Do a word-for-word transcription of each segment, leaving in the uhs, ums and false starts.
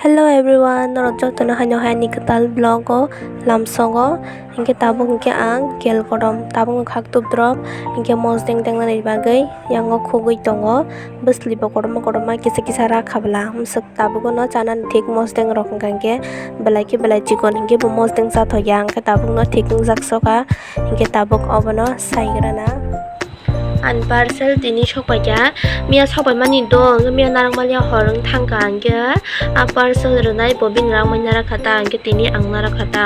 Hello everyone, norok jotono haino hai ani kwtal vlog o lamsogo. Hinkhe tabuk hinkhe ang gel kotom, tabukno khak tup drop, hinkhe mosdeng tengnani bagwi yango khugwi tongo. Bwslibo kotorma kotorma kisa kisa rakha bwla, mwswk tabugono chanani thik mosdeng rok hwnkha hinkhe belai khe belai chikon hinkhe bo mosdeng chathoya, hinkhe tabukno thik wngjak sokha, hinkhe tabuk obono saigrana. Ani parcel tini sokpaikha, miya sokpaimani do, hwnkhe miya narwkmani hor wng thangkha, hwnkhe a parcel rwnai bo bini rangmani narakha ta, hwnkhe tini ang narakha ta,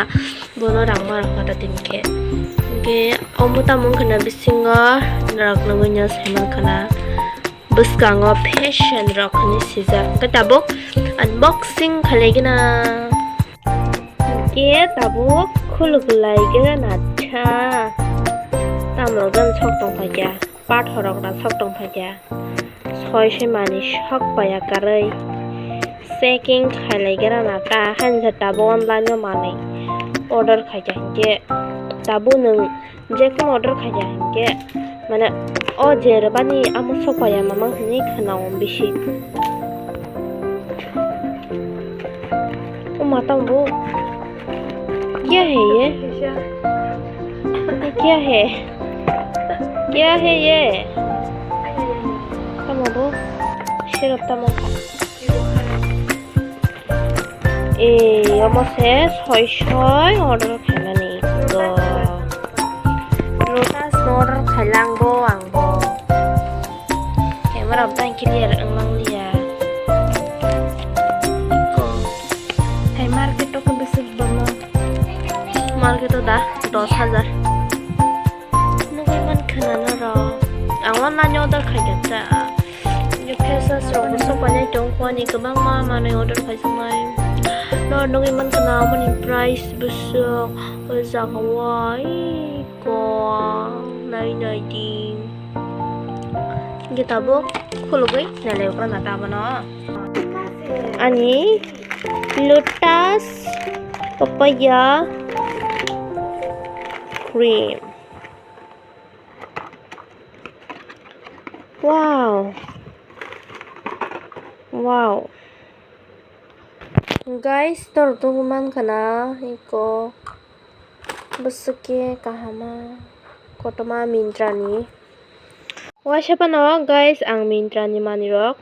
bono rangma rokha ta tini khe. Hwnkhe omo tamo wngkha na bisingo norok nugwino saimankha na bwskango fashion rok hinwi swijak, hwnkhe tabuk unboxing khailaigwna. Hwnkhe tabuk khuluk laigwna nacha. Tamrok jani sok tongphaikha, pathorrok na sok tongphaikha. Soi soi manwi sok paiya karwi. Checking khailaigrana ta, haini se tabuk online o manwi order khaikha hinkhe tabuk nwng Jekunu order khaikha hinkhe, mane, o je rwbani amo sokpaiya mamang hinwi khwnao bisi. O mata bo, kya hai ye? Kya hai? Kya hai ye? Tamo bo, sirop tamo kha. Ee, omo se soi soi order khainani. Lotus no order khailang bo ang bo. Camera bo tang clear wng mangliya. Ko. Hai market o khe bwswk bomo. Market o da dos hajar. Nugwi mankha na norok. Ang online order khaikha ta. Face wash rok bo sokpainai tongkho ani kwbangma manwi order khaijaknai. Norok nugwi mankha na aboni price bwswk o jaga o iko nai nai di. Hwnkhe tabuk khulugwi nailaibrana ta abono. Ani Lotus papaya cream. Wow. Wow. Guys, tor tungwi mankha na iko bwswk khe kahama kotorma Myntra ni. Waisa phano guys, ang Myntra ni manwi rok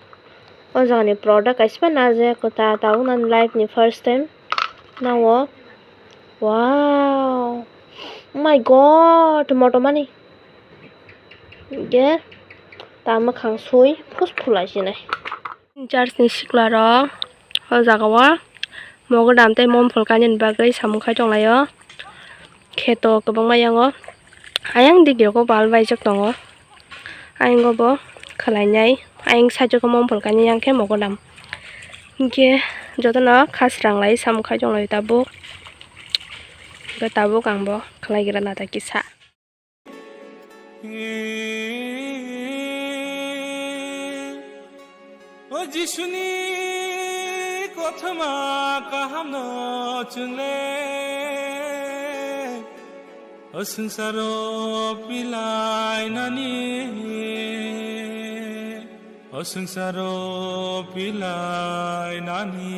o jaga ni product kaisa phano naijak kwtal tabuk nani life ni first time nao. Wow, oh my god, motomani. Ge ta mwkhang sui phus phulai sinai. Church ni sikla rok o jaga o mogodam tei momphol kainani bagwi samung khai tonglaio. Kheto kwbangma yango. Ayang dik rok o bal baijak tongo. Ayang o bo khwlainai. Ayang side o khe momphol kainai, yang khe mogodam. Hinkhe jotono khasrang lai samung khai tonglaio tabuk. Hinkhe tabuk ang bo khwlaigrana ta kisa. O Jisuni kothoma kahamno chwngle, o swngcharo pilainani, o swngcharo pilainani.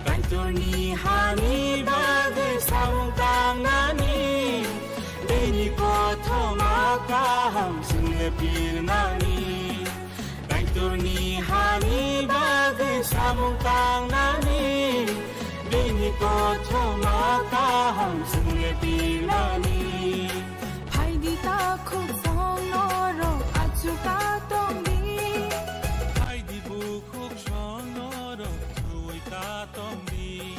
Kaitorni hani bagwi samung tangnani, bini kothoma kaham chwngno pirnani. Kaitorni hani bagwi samung tangnani, bini kothoma kaham chwngno pirnani. Phaidi takhuk song norok achukha tongdi. Phaidi bukhuk song norok chuika tongdi.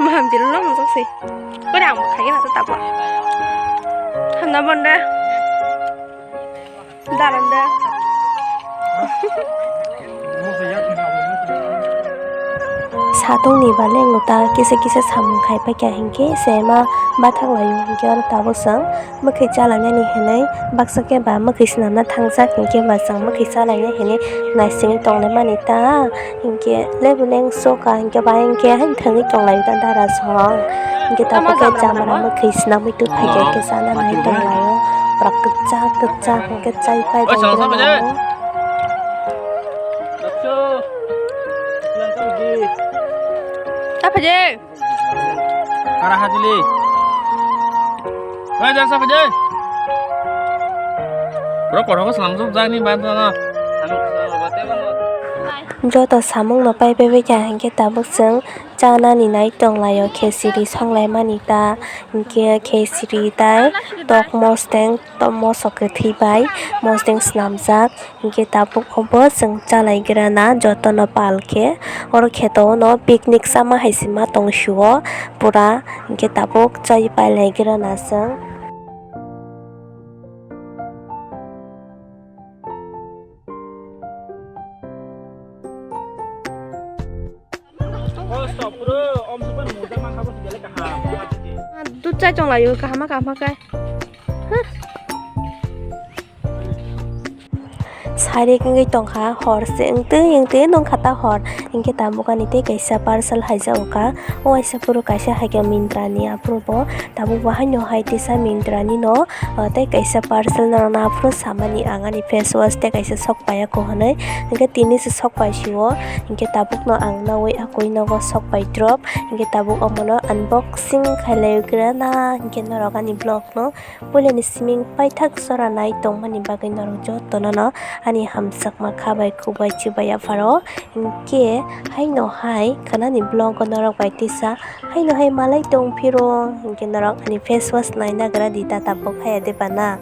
Maham dilo no mojak se. Kore ang bo khaigena to tabuk. Hamna bonda. Daranda. Atungni balengno ta kisa kisa samung khai paikha hinkhe se ma bathang laio hinkhe oro tabuk chwng mwkhwi chalainani hinwi baksa khe ba mwkhwi swnamna thangjak hinkhe ba chwng mwkhwi chalaina hinwi naisingwi tonglaimani ta hinkhe lebu lengso ka hinkhe ba hinkhe haino thangwi tonglaio ta dara song hinkhe tabuk khe jamara mwkhwi swnamwi tubuphaikha hinkhe chana nai tonglaio borok kwchak kwchak hinkhe chaipai tonglaio. Chaphaidi. Kara hajili. Oi, jar chaphaidi. Bro, kothok slam suk jani ban sana. Joto samungno pai pai bai kha hinkhe tabuk chwng chanani nai tonglaio, khesiri songlaimani ta hinkhe khesiri tai tok mosteng, tok mosok kwthwi bai mosteng swnamjak. Hinkhe tabuk obo chwng chalaigrana jotono pal khe. Oro kheto no picnic sama hai se ma tong sio pura. Hinkhe tabuk chai pailaigrana chwng. Dut chai tonglaio, kaham kaham khe. Sarik wngwi tongkha hor se, wngtwi wngtwi nungkha ta hor. Hinkhe tabuk ani tei kaisa parcel haijago kha. O waisa phuru kaisa haikhe Myntra ni, aphuru bo tabuk bo haino hai tisa Myntra ni no, o tei kaisa parcel norokno aphuru samani ang ani face wash tei kaisa sok paiya kho hwnwi. Hinkhe tini se sok pai sio, hinkhe tabuk no ang naui akui nogo sok pai drop. Hinkhe tabuk omono unboxing khailaigrana, hinkhe norok ani vlog no puilani siming paithak sora nai tongmani bagwi norok jotono no ani hamjakma kha bai khuk bai chubai yapharo. Hinkhe haino hai khanani vlog o norok bai tisa haino hai malai tongphiro, hinkhe norok ani face wash naina gra di ta tabuk haya de bana.